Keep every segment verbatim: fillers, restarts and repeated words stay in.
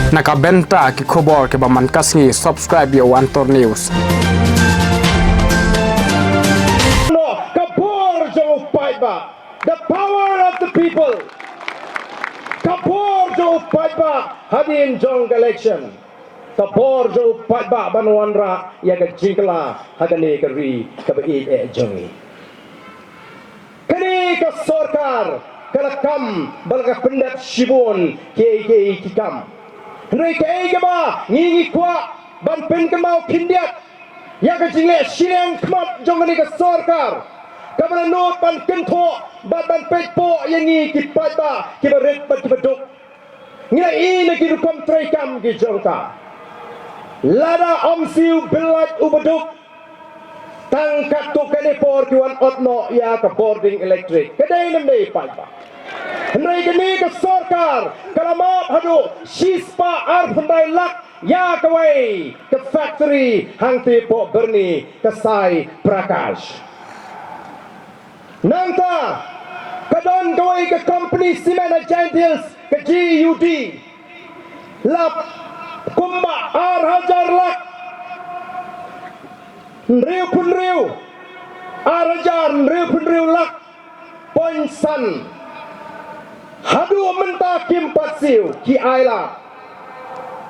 Na ka bynta ki khubor kiba man ka sngi, subscribe ïa u Antor News. Ka bor jong u paidbah. The power of the people. Ka bor jong u paidbah hadien jong ka election. Ka bor jong u paidbah ban wanrah ïa ka jingkylla ha kane ka ri kaba ïeit eh jong ngi. Kane ka sorkar ka la kam ba la ka pyndep shibun kiei kiei ki kam. Hynrei kaei kaba ngi ngi kwah ban pynkynmaw khyndiat ïa ka jingleh shiliang khmat jong kane ka sorkar, kaba la nud ban kynthoh bad ban peit poh ïa ngi ki paidbah kiba rit bad kiba duk. Ngi la ïohi na ki rukom treikam ki jong ka. Lada ym siew byllait u baduk, tang katto katne por ki wan ot noh ïa ka bording elektrik. Ka dei ne ym dei, paidbah? Hynrei kane ka sorkar ka la map haduh shispah arphew khyndai lak ïa kawei ka factory hangtei poh Byrni, ka Sai Prakash. Nangta ka don kawei ka company cement ha Jaintia Hills, ka G U D. Lap kumba ar hajar lak hynriewphew hynriew, ar hajar hynriewphew hynriew lak point san. Haduh mynta kim pat siew, ki ai lad.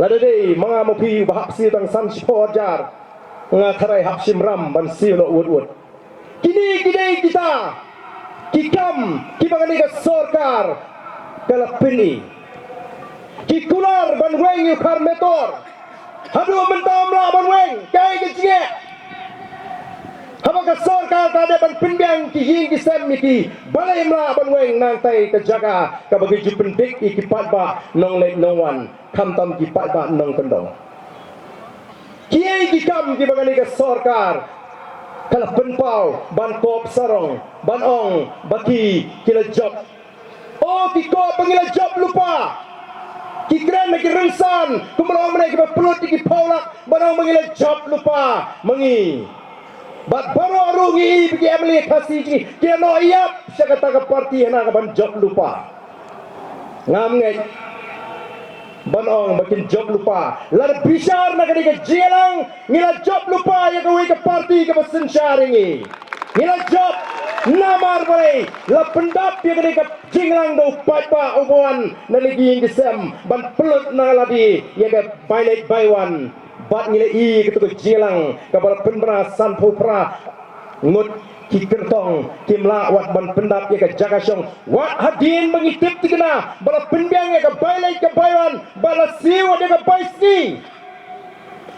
Lada dei ma nga ma phi uba hap siew tang san shiphew hajar, nga tharai hap shim ram ban siew noh wut wut. Kine ki dei kita ki kam kiba kane ka sorkar ka la pyni. Ki kular ban weng ïa u Khar Metor, haduh mynta ym lah ban weng. Kaei ka jingeh? Haba ka sorkar ka dei ban pynbiang ki ïing ki sem ïa ki, balei ym lah ban weng? Nangta ka jaka kaba ki ju pyndik ïa ki paidbah nongleit nongwan, khamtam ki paidbah nongkyndong. Kiei ki kam kiba kane ka sorkar ka la pynpaw ban kop sarong, ban ong ba ki, ki la jop? O, ki kop ba ngi la jop lypa. Ki kren na ki rynsan kumba la ong mynne kiba pynlut ïa ki phew lak, ban ong ba ngi la jop lypa ma ngi. Bad baroh ruh ngi i ba ki M L A Khasi jong ngi ki la noh ïap sha kata ka party hana ka ban jop lypa. Ngam ngeit ban ong ba kin jop lypa. Lada bishar na kane ka jingïalang, ngi la jop lypa ïa kawei ka party kaba synshar ïa ngi. Ngi la jop namar balei? La pyndap ïa kane ka jingïalang da u paidbah uba wan na la ki ïing ki sem ban pynlut na la dei ïa ka bai leit bai wan. Bad ngi la i kata ka jingïalang kaba la pynbna sanphew phra ngut ki kyrtong kim lah wat ban pyndap ïa ka jaka shong. Wat hadien ba ngi tip thikna ba la pynbiang ïa ka bai leit ka bai wan, ba la siew wat ïa ka bai sngi.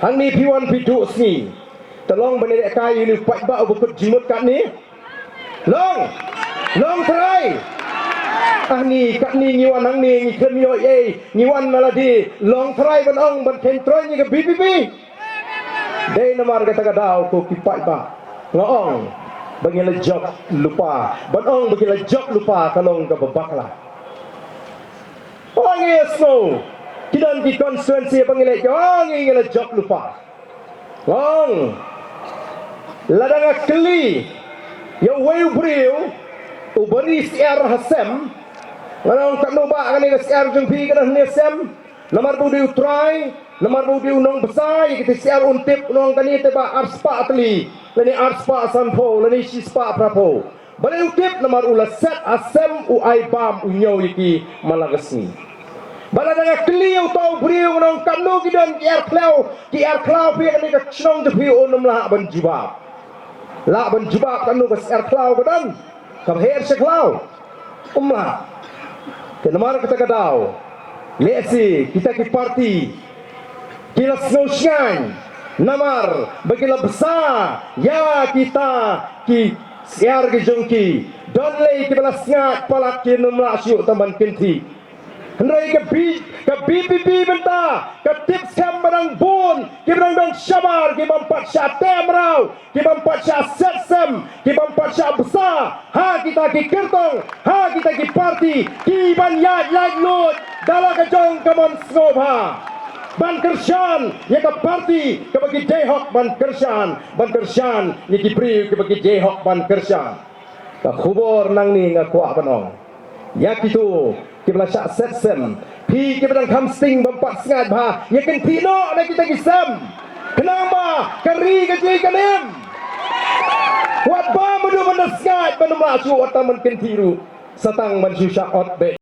Hangne phi wan phi duh sngi. Te long ban ïalehkai ïa une u paidbah uba kut jingmut katne. Long, long trai. Ah, ngi katne ngi wan hangne ngi khlem ïoh ei, ngi wan na lade. Long trai ban ong ban khein troiñ ïa ka V P P. Dei namar kata ka daw ko ki paidbah nga ong ba ngi la jop lypa. Ban ong ba ngi la jop lypa ka long kaba bakla. Ong, ngi sngew ki don ki constituency ba ngi leit, ong, ngi la jop lypa. Ong, lada nga kylli ïa uwei u briew uba ri syiar ha sem, ngan ong, katno bah kane ka syiar jong phi ka don hangne ha sem? Namar ba u dei u trai, namar ba u dei u nongbsa ïa kata ka syiar, un tip, un ong, kane te bah arspah tylli, lane arspah sanphew, lane shispah phraphew. Balei u tip? Namar u la set ha sem, u ai bam, u ñiew ïa ki man la ka sngi. Bad lada nga kylli ïa uta u briew, ngan ong, katno ki don ki syiar khlaw, ki syiar khlaw phi ha kane ka shnong jong phi, un ym lah ban jubab. Lah ban jubab katno ka syiar khlaw ka don kaba her sha khlaw? Um lah. Te namar kata ka daw, lehse kita ki party ki la sngew shngaiñ namar ba ki la bsa ïa kita ki syiar ki jong ki. Don lei kiba la sngaid palat, kim lah shuh tang ban kynthih. Hynrei ka B, ka V P P mynta ka tip skhem ba dang bun kiba dang don shabar, ki bym pat shah teh mraw, ki bym pat shah set sem, ki bym pat shah bsa ha kita ki kyrtong, ha kita ki party, ki ban ïaid laitluid da la ka jong ka mon sngewbha ban kyrshan ïa ka party kaba ki dei hok ban kyrshan, ban kyrshan ïa ki briew kiba ki dei hok ban kyrshan. Ka khubor nangne nga kwah ban ong ïa kito Kiba la shah set sem, phi kiba dang kham sting bym pat sngaid bha, ïa kynthih noh na kita ki sem. Khnang ba ka ri ka jied kan im. Wat ba mano mano sngaid ban ym lah shuh, wat tang ban kynthih ruh, sa tang ban shu shah ot beit.